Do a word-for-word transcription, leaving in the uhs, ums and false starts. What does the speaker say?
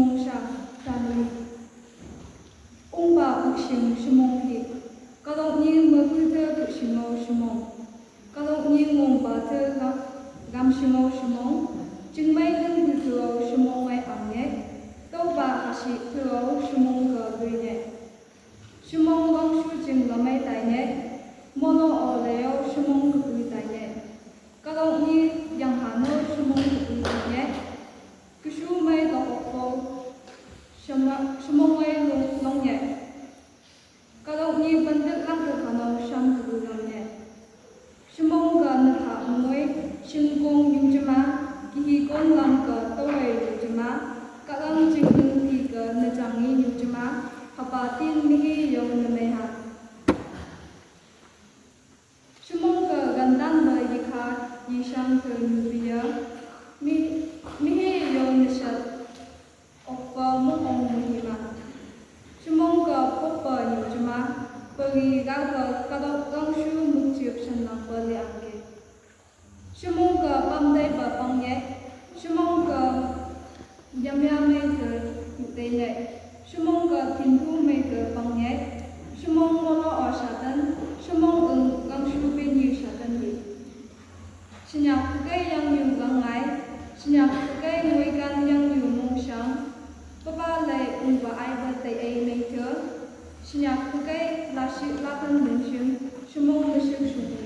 Shimong sha, family. Ungpa uksing shimong hi. Kalok ni mabui thei uksing o shimong. Kalok ni ngongpa thei gam, gamsing o shimong. Chingmai nung bui thei o shimong ngai ang ne. Taupa hashi thei o shimong ga lui ne. Shimong wangshu jing lamai tai ne. Molo o lei o shimong kabui tai ne. Kalok ni yanghan o shimong kabui tai ne. Kashu mai lok okpo shima-, shimong mai long, long ne. Kalok ni bandak lang kakhan o sham kabui lam ne. Shimong ga natha mui, shingkong yujima, kihi kong lam ga tawai yujima, kalang jing nung pi ga najang ni yujima, hapa tin mihi yong namai ha. Shimong ga gandan ba yikha, yishang ga yubiya, mi, mihi yong nashat, okpa mung ong muhima. Shimong ga pokpa yujima, pari ga ga kadok gangshu mukchip shanlang pa le angke. Shimong ga pamdai ba pang ye, shimong ga yamya mai ga dai ne, shimong ga thintu mai ga pang ye, shimong molo o shatan, shimong ung gangshu beni shatan di. Shinyak kakai yang yu gang ngai, shinyak kakai ngoi gan yang yu mung shang, papa lai ung ba ai ba tai ai mai ga, shinyak kakai lashi lakan mung shim, shimong lashik shung